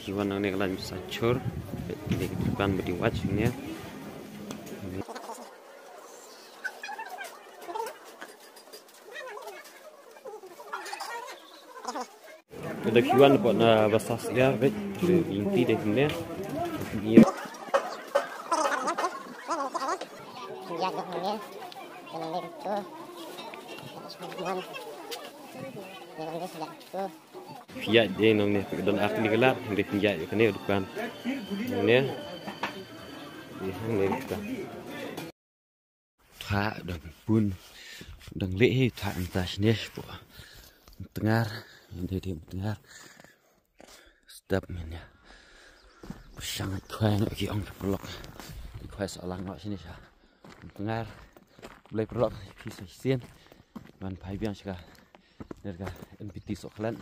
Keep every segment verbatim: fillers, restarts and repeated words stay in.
Ki wan nangne ka lain ba sa chur. Ki dei ki dukan ba dei wach ne. Ka dei ki wan ba na ba sa siar bit. Ki dei ki ne. Ki ne. Phi ïaid de nangne, phi don ar tylli ki lar, hynrei phi ïaid ïa kane ka dukan. Nangne. Ïa hangne ka dukan. Thah dang bun. Dang leh hi thah mynta shane shapoh Umtngar. Ïa dei dei Umtngar. Step myn ïa. Pyrshang ïa khwai noh ki ong ki paralok. Ïa khwai sohlang noh shane sha Umtngar. Khublei paralok phi sa shisien. Ban phai biang sha ka. Ner ka N P T Sohkhlet.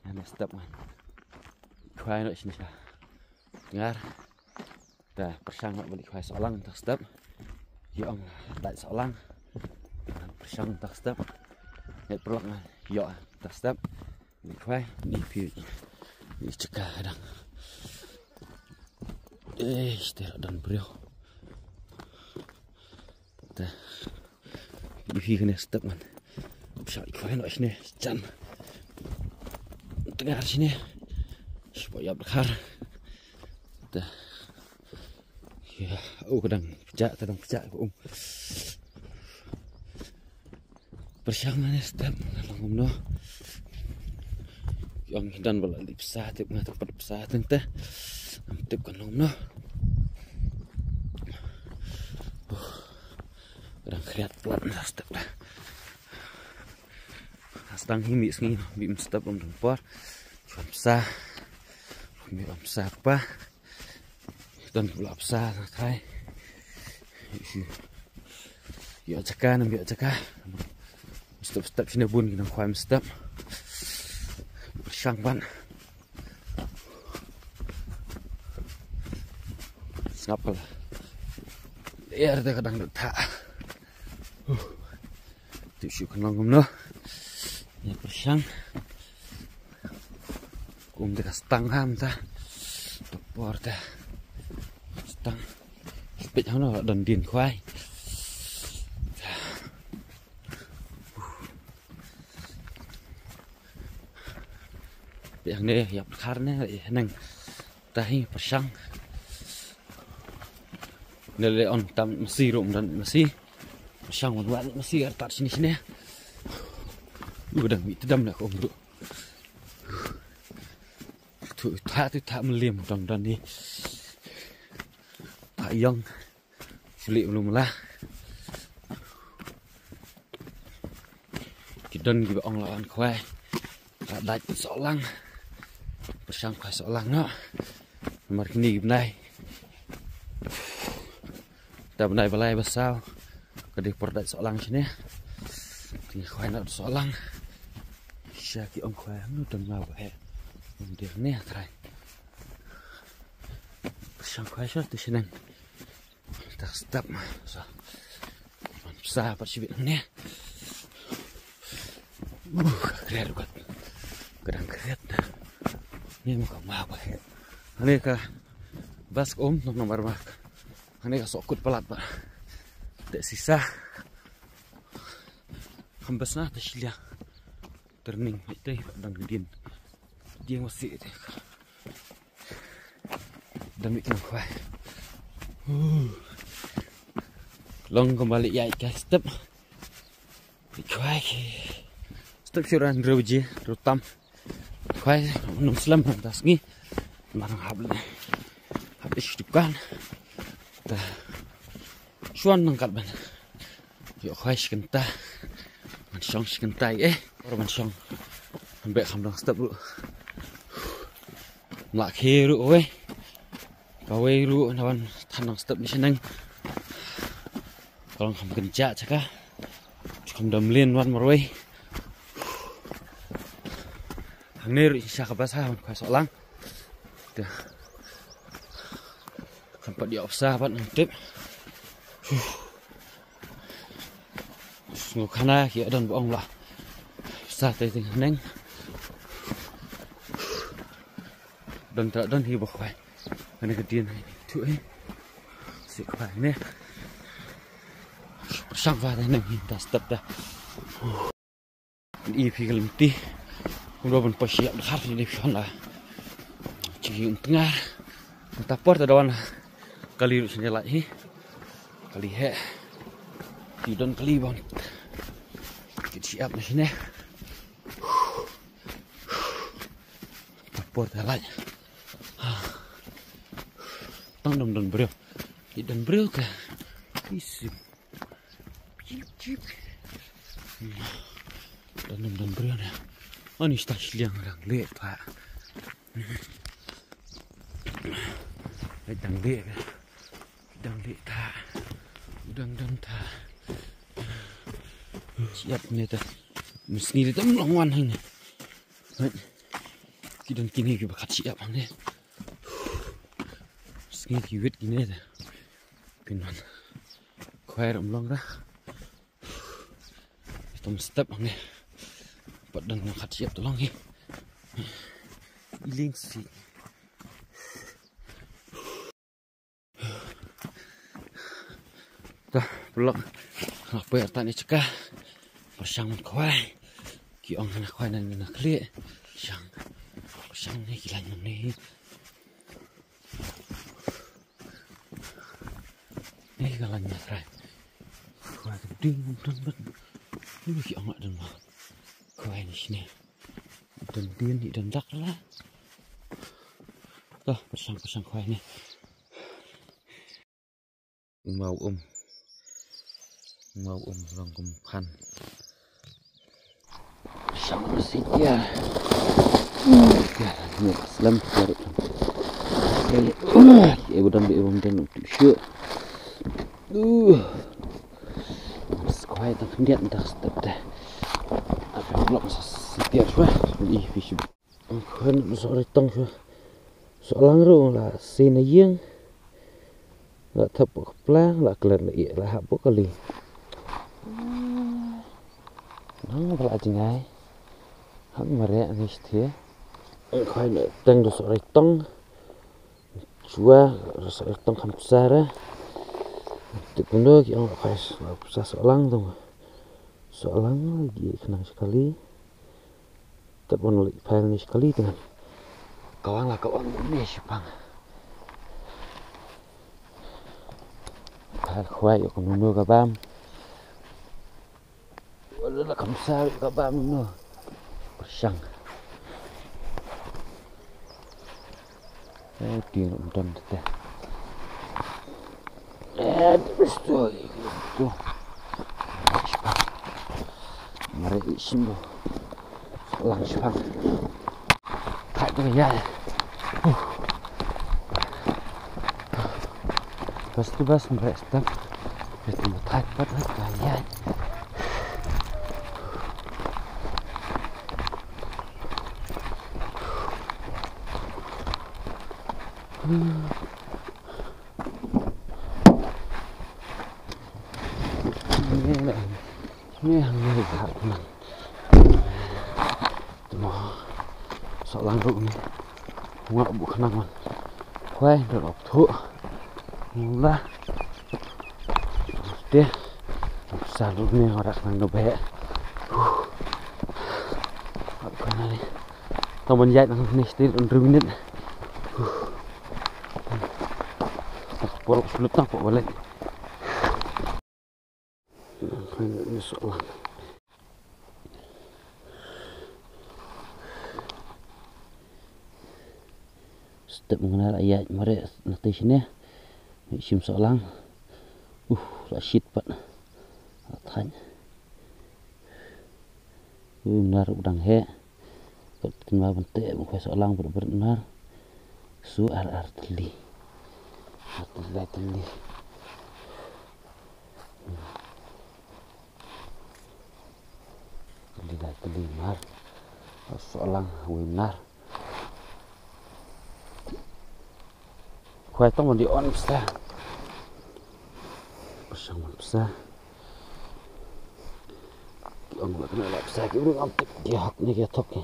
Ïa na step ngan khwai noh shane sha Umtngar. Te pyrshang noh ba leit khwai sohlang mynta step. Ïa ong dait sohlang. Pyrshang mynta step. Ngat paralok ngan ïoh mynta step. Leit khwai ni phi. Ni chaka ka dang. Eh, te la don briew. Te. Ni phi kane step ngan. Pyrshang khwai noh shane jan. Tngar shane. Shapoh ïap dkhar. Te. Ïa, oh, ka dang pjah, ka dang pjah ka um. Pyrshang mane step, ka long kumno. Ïa, ki don ba la leit bsa, tip nga tip pat bsa teng te. Ngam tip ka long kumno. Uh, ka dang khriat palat na step da. Sdang hi mih sngi, mih step ym don por. Shuwa bsa. Mih bsa pa. Don pula bsa na thai. Ïoh jaka, nam ïoh jaka. Step step shane bun ki nang khwai step. Pyrshang ban. Sngap ka la. Ïa te ka dang dei thah. Huh. Tip shu kan long kumno. Ïa pyrshang. Kum te ka stang ham ta. Te por te. Stang. Peit hano don dien khwai. Peit hangne ïap dkhar ne, eh, nang. Tahi pyrshang. Ne le on tam masi rum dan masi. Pyrshang wan wan masi artat shane shane. U dang mih tdam na ko rum. Tu thah tu thah mliem dang dan ni. Thah ïong. Suli mlu mla. Ki don kiba ong la wan khwai. La dait sohlang. Pyrshang khwai sohlang noh. Namar kine ki bnai. Ta bnai ba lai ba saw. Ka dei por dait sohlang shane. Te khwai noh sohlang. Sha ki ong khwai hangno don maw ba heh. Ym dei ne trai. Pyrshang khwai sha tu shaneng. Ta step ma. Sa. Sa pat shibit ne. Uh, ka kriat kat. Ka dang kriat. Ni ma ka ma ba he. Ani ka bas ka um nong namar mak. Ani ka sokut palat ba. Te sisa. Kham bas na te shilia. Turning mai te dang dien. Dien masi te. Dang mih khwai. Uh. Long kembali ïa ka step. Khwai ki. Step shuran reu je, reu tam. Khwai num slem ta sngi. Marang hap le. Hap ish dukan. Ta. Shuan nang kat ban. Ïoh khwai shi kynta. Ban shong shi kynta eh. Or ban shong. Ban beh kham dang step ruh. Mla khie ruh wei. Kawei ruh na wan than dang step ni shaneng. Ka long kham kynjah jaka. Kham dam lien wan marwei. Hangne ruh sha ka bas ha wan khwai sohlang. Te. Kan pat ïoh bsa pat ngam tip. Huh. Sngew khana ki don ba ong la. Bsa te ting neng. Don ta don hi ba khwai. Kane ka dien hi. Tu hi. Si khwai ne. Sang va da nang hi ta step da. I phi ka lynti. Kumno ban poi shi ap da khar ni phi la. Chi hi un tngar. Ta por ta don. Kali ruh sini lai hi. Kali he. Ti don kali ban. Kit shi ap na sini. Ta por ta lai. Tang dam don briew. Ki don briew ka. Isi. Chip chip. Don dam don briew na. Ani sta shiliang rang le ta. Ai dang le. Dang le ta. Dang dang ta. Siap ni ta. Mesti dia dam long wan hang. Ki don kini ki bakat siap hang ni. Sngi ki wit kini da. Pynban. Khwai ram long ra. Tom step hangne. Pat dang na khat siap to long hi. Iling si. Ta, pulak. Ngak poi artat ni chaka. Pyrshang man khwai. Ki ong hana khwai nan na khlieh. Shang. Pyrshang ni ki lan ni. Ni ka lan ïa trai. Khwai ka ding don ban. Ni ki ong la don ma. Khwai ni shine. Don dien ni don dak la. Toh, pyrshang pyrshang khwai ni. Mau um. Mau um long kum phan. Shang na si kia. Kia ni slem kia. Ki e budam bi um den tu shu. Uh. Skwai tang khyndiat tang step te. Apa blok sa si kia shwa. Ih, fish. Khwai na soh ri tong shu. Soh lang ruh la si na ïing. La thep ka plang la klet la ïeh la hap ka li. Nang ba la jngai. Hap mare ni sthie. Khwai na teng da soh ri tong. Chua da soh ri tong kham psa ra. Te kumno ki ong khwai la psa soh lang tong. Soh lang ki khnang skali. Kat wan leh phail ni skali dengan. Kawang la kawang ni shipang. Phail khwai ïa ka munu ka bam. Wala la kam sa ïa ka bam munu. Pyrshang. Eh, tiang um don tete. Eh, terus tu. Tu. Mari isin tu. Lang shipang. Thait tu ya. Bas tu bas mari step. Bas tu thait pat thait ya. Ni ni ni ni. Tmo. Soh lang ruh ni. Nga bu khnang man. Khwai dot op thu. Mula. Te. Sa ruh ni ora khnang do be. Ap khnang ni. Taman jait nang ni stil un ruh minit. Por sulut tang por balik. Ni soh lang. Step ngana la ïaid mare na te shine. Shim soh lang. Uh, la shit pat. La thait. Uh, nar u dang he. Pat kynmaw ban teh ban khwai soh lang bret bret nar. Su ar ar tylli. Ar tylli lai tylli. Tylli lai tylli nar. Soh lang wei nar. Khwai tang ban di on psa. Pyrshang ban psa. Ki ong la kane la psa ki briew ngam tip ki hok ne ki thok ki.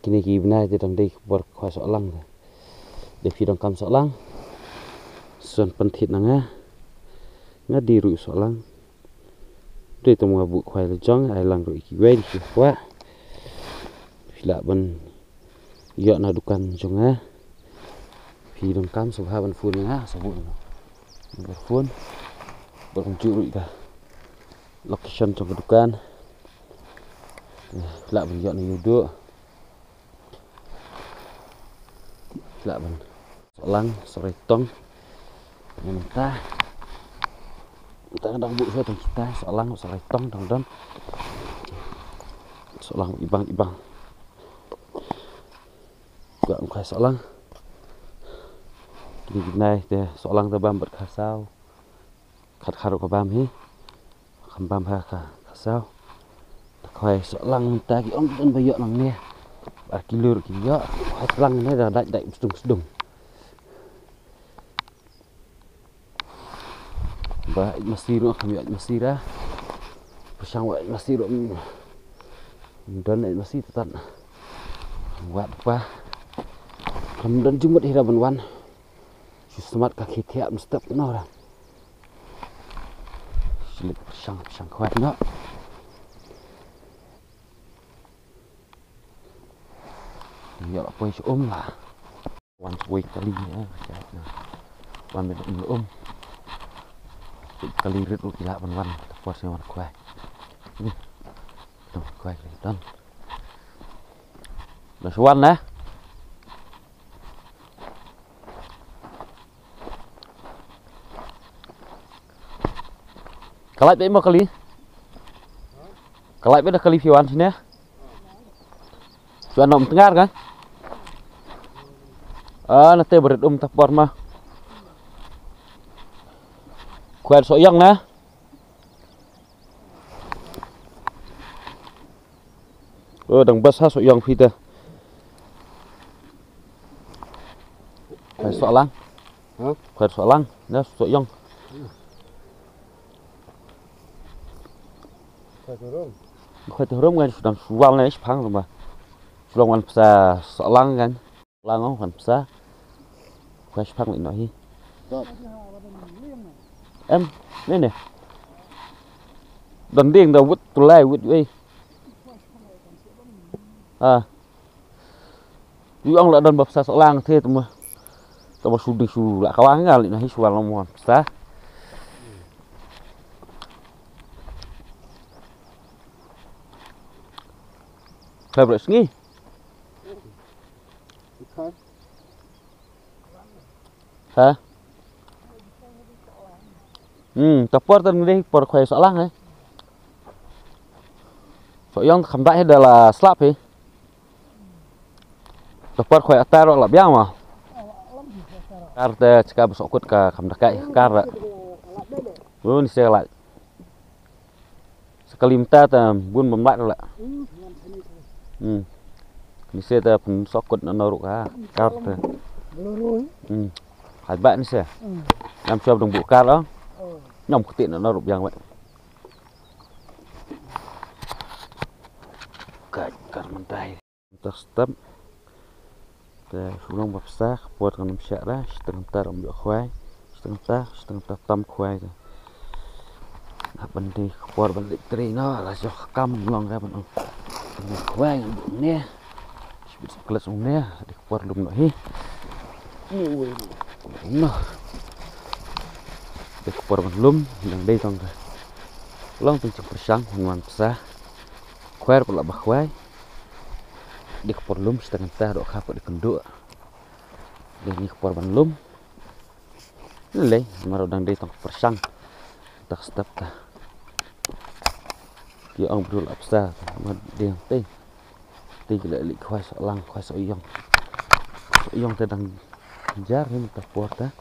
Kine ki bnai te dang dei ka por khwai sohlang te. Te phi donkam sohlang, sa pynthied na nga. Nga die ruh sohlang. Dei tang ma nga buh khwai la jong, ai lang ruh ïa kiwei de ki kwah. Phi lah ban ïoh na dukan jong nga. Phi donkam sngewbha ban phone ïa nga, sa buh number phone. Bad kumjuh ruh ïa ka location jong ka dukan. Phi lah ban ïoh na YouTube. Lah ban sohlang, sohrai tong. Mynta, mynta ka dang buh shuwa tang kita, sohlang, sohrai tong dang don. Sohlang ibang ibang. Ka ym khwai sohlang. Kine ki bnai te sohlang te bam bad kha saw. Khat khat ruh ka bam hi. Kham bam ha ka, ka saw. Te khwai sohlang mynta ki ong ki don ba ïoh nangne. Ar kilo ruh ki ïoh. Khwai sohlang ne da dait dait sdung sdung. Ba ïeit masi ruh kham ïoh ïeit masi ra. Pyrshang ba ïeit masi ruh. Don ïeit masi te tat. Wat pa. Kham don jingmut hi ra ban wan. Shu smat ka khie thiah mstep noh ra. Shu leit pyrshang, pyrshang khwai noh. Ïa la poi shu um la. Wan shu wei kali ne, wan ban um la um. Shu kali rit ruh ki lah ban wan, ta por shu wan khwai. Ni. Don khwai kali don. Dah shu wan ne. Ka lait beit mo kali. Ka lait beit da kali phi wan shane. Phi wan na Umtngar ka? Ah, nate barit um ta por ma. Khwai soh ïong na. Oh, dang bas ha soh ïong phi te. Khwai soh lang. Ha? Khwai soh lang. Na soh ïong. Khwai te rum. Khwai te rum ngan shu dang shu wal ne shipang rum ba. Shu long wan psa soh lang kan. Lang ong kan psa. Khwai shipang lei noh hi. Em, ne ne. Don ding da wut tulai wut wei. Ah. Yu ong la don ba psa soh lang the tama. Tama shu ding shu la ka wang ngal na hi shu wal mo psa. Favorite sngi. Ha? Hmm, ta por tan dei por khwai soh lang eh. Soh ïong kham dei da la slap eh. Ta por khwai atar la biang ma. Kar te chika ba soh kut ka kham da kai kar. Bun se la. Sa kali mynta ta bun bym lait la. Hmm. Ni se ta pynsoh kut na ruh ka kar ta. Hmm. Hai ba ni se. Ngam shuwa dang buh kar ah. Ngam kti na ruh biang wei. Kai kar mynta. Mynta step. Te shu long ba psa ka por kan ym shah ra, shiteng kynta ruh ym ïoh khwai. Shiteng kynta, shiteng kynta tam khwai te. Hap ban dei ka por ban leit trei noh, la shu kam long ka ban ong. Ban khwai ngan buh ne. Shibit shibit ong ne, dei ka por lum noh hi. Ni wei noh. Dei ka por ban lum, nang dei tang ka. Long tang jingpyrshang, wan wan psa. Khwai ruh pat la ba khwai. Dei ka por lum, shiteng kynta dohkha pat dei kynduh. Dei ni ka por ban lum. Lei, namar dang dei tang pyrshang. Ta ka step ta. Ki ong briew la psa, ma dei te. Te ki la leit khwai soh lang, khwai soh ïong. Soh ïong te dang jar hi mynta por ta.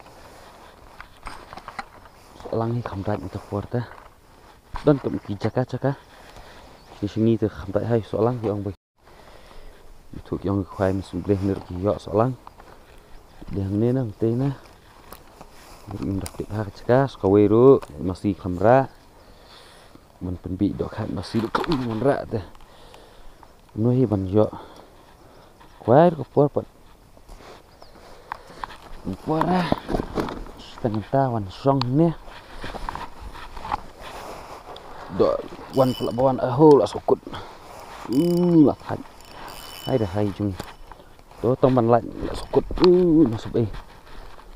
Soh lang hi kham dait mynta por ta. Don kum ki jaka jaka. Ki sngi te kham dait hi soh lang ki ong ba. Ki thuh ki ong khwai mynsiem blei hangne ruh ki ïoh soh lang. Dei hangne na, mynta na. Ruh ym da tip ha ka jaka, sa kawei ruh, masi khlem rah. Ban pynbeit dohkha masi ruh khlem rah te. Kumno hi ban ïoh. Wai ka por pat. Por ah. Tang ta wan shong ne. Do wan pla wan a hol a sukut. Uh, la thai. Hai da hai jung. To tong ban lait la sukut. Uh, na sub eh.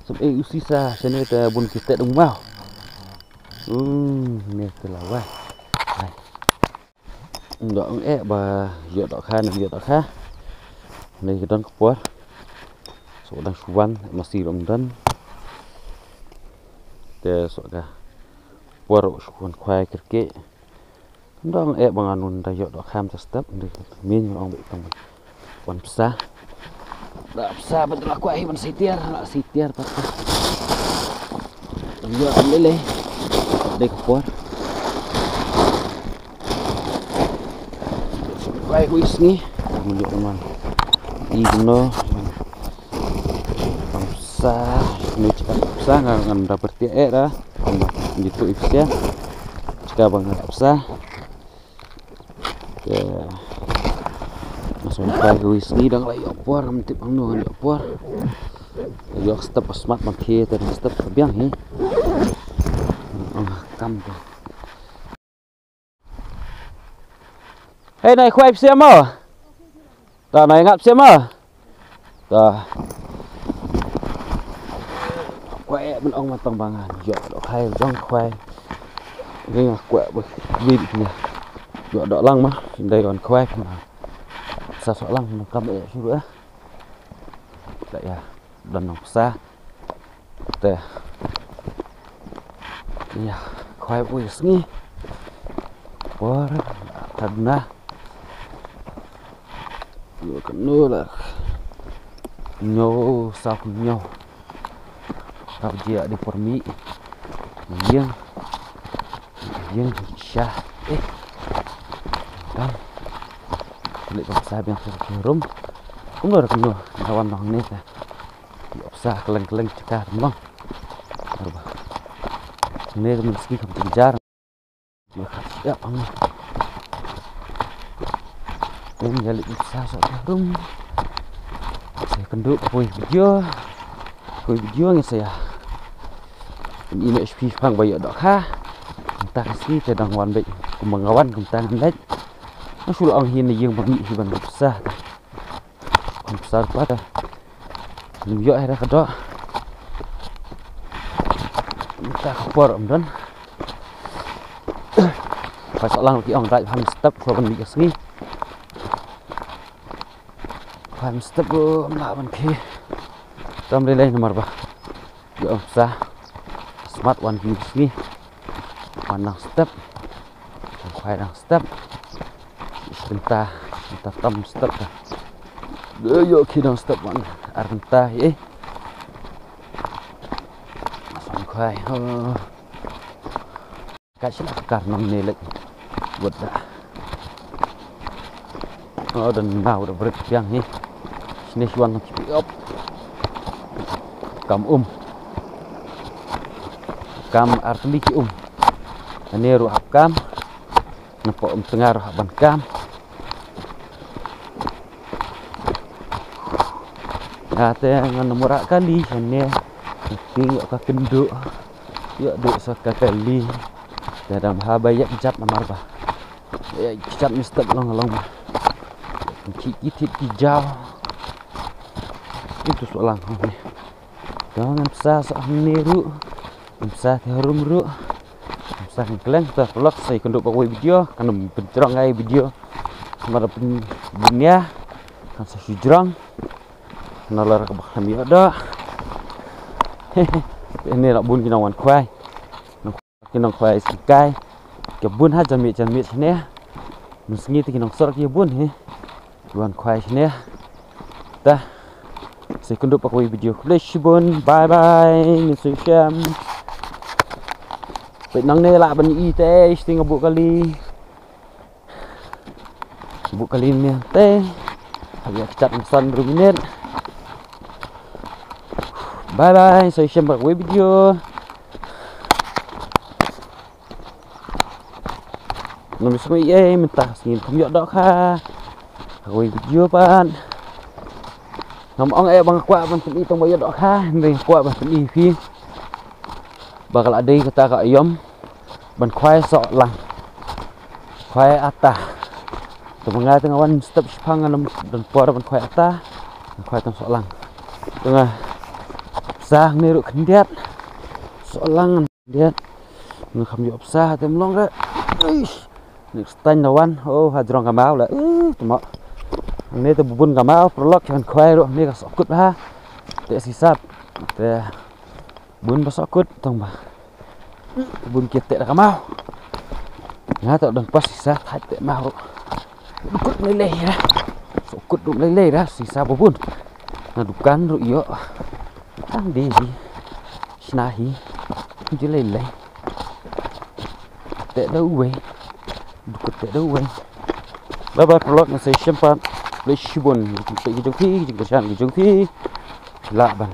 Sub eh usi sa sene te bun kita dong mau. Uh, ne te la wai. Hai. Ndo ong eh ba ïoh dohkha ne ïoh dohkha. Nei ka don ka por. So dang shuwan masi rom don. Te so ka por shuwan khwai kyrkieh. Ndo ong eh ba ngan nun da ïoh dohkha mynta step. Nei ka min ong ba itong. Wan psa. Da psa ba da la kwah hi ban sitiar, la sitiar pat. Ïoh lele. Dei ka por. Kwai hui sngi. Mun ïoh man. I gno. Pang psa. Ni cakap psa ngan ngan da bertiak eh da. Pang ba. Gitu i psa. Cakap bang psa. Te. Masuk kai hui sngi dang lai opor, mentip ang nu opor. Yok step smat man thie te dang step biang hi. Ang kam te. Hei nai khwai psiam mo. Ta nai ngap psiam mo. Ta. Kwai ban ong matang bangan. Yok dok hai jong kwai. Ngi ngak kwai bus. Win nya. Yok dok lang ma. Dai wan kwai ma. Sa sok lang nang kam eh suru eh. Ta ya. Dan nang psa. Te. Ya, khwai ui sngi. Por tad na. Yo kanu la. Nyo sa ku nyo. Kap jia di por mi. Yang. Yang sha. Eh. Dang. Lek psa biang sa rum. Kum lo kanu. Kawan nong ni ta. Ïoh psa keleng keleng cekar mlong. Arba. Ni ka mun ski kam kejar. Ïoh pang. Ni ïa lek psa sa rum. Sa kendu poi video. Poi video ngi sa ya. Ini H P pang ba ïoh dohkha. Entah si te dang wan bek. Kumang wan kumtang bek. Masul ong hin ïing ba mi hi ban psa. Kan besar pula dah. Lim yok dah ka dok. Minta ka por om don. Pas lang lagi ong dai paham step ko ban dik sngi. Paham step ko am lah ban ki. Tam lelai nomor bah. Ïa sa. Smat wan ki sngi. Wan nang step. Wan khwai nang step. Bynta, bynta tam step ka. Ïa ïoh ki nang step wan. Ar bynta hi. Masang khwai. Oh. Ka sila kar nang ne lek. Buat da. Oh, dan nau da bret piang hi. Sini suan nang kipi op. Kam um. Kam arteli ki um. Ani ruh hap kam. Napa um tengah ruh hap ban kam. Ate ngan murah kali sini. Ting ka kendu. Ïa duk sa ka kali. Te dang ha ba ïa jat namar ba. Ïa jat mistep long long ba. Ki ki tit ki jaw. Itu soalang ni. Dang ngan psa sa ni ru. Ngan psa te harum ru. Ngan psa kan keleng ta vlog sa ikut duk ba wei video kan pencerang ai video. Mara pun dunia kan sa sujrang. Na lar ka ba kham ïa da. Ini la bun ki nang wan khwai. Nang khwai, ki nang khwai sngewkai. Ki bun ha jan miet jan miet shane. Mun sngi te ki nang sor ki bun hi. Ki wan khwai shane. Tah. Sa ikut duk ba wei video. Khublei shibun. Bye bye. Ngin sa ïashem. Peit nangne lah ban i te sting abu kali. Buk kali ni te. Hab ïa kichat san hynriew minit. Bye bye, sa ïashem bad ka wei video. Ngam sngew ei mynta sngi kham ïoh dohkha. Ka wei video pat. Ngam ong eh ba nga kwah ban pyni tang ba ïoh dohkha, hynrei nga kwah ban pyni phi ba ka la dei kata ka aïom ban khwai sohlang, khwai ata. Te ma nga te nga wan step shipang, nga nym don por ban khwai ata, nga khwai tang sohlang. Te nga sa hangne ruh khyndiat, sohlang khyndiat. Nga kham ïoh pisa te mlong re. Eish. Next time na wan, oh, ha jrong ka maw la. Uh, te mo. Hangne te bun ka maw, paralok, kan khwai ruh hangne ka sohkut ha. Te shisha. Te bun ba sohkut tang ba bun ki teh da ka maw. Nga to dang pas shisha thait teh maw ruh. Kut lei lei ra. Sohkut ruh lei lei ra shisha ba bun. Na dukan ruh ïoh. Tang dei hi. Shna hi. Ju lei lei. Teh da uwei. Dukut teh da uwei. Bye bye paralok, ngin sa ïashem pat. Khublei shibun. Ki jong phi, ki jong phi. Lah ban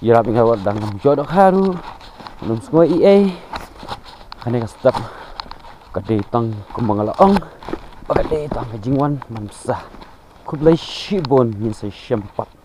ïarap ïa nga wat dang ym ïoh dohkha ruh. Ngam sngewbha ei ei. Kane ka step ka dei tang kumba nga la ong, ba ka dei tang ka jingwan man pisa. Khublei shibun, ngin sa ïashem pat.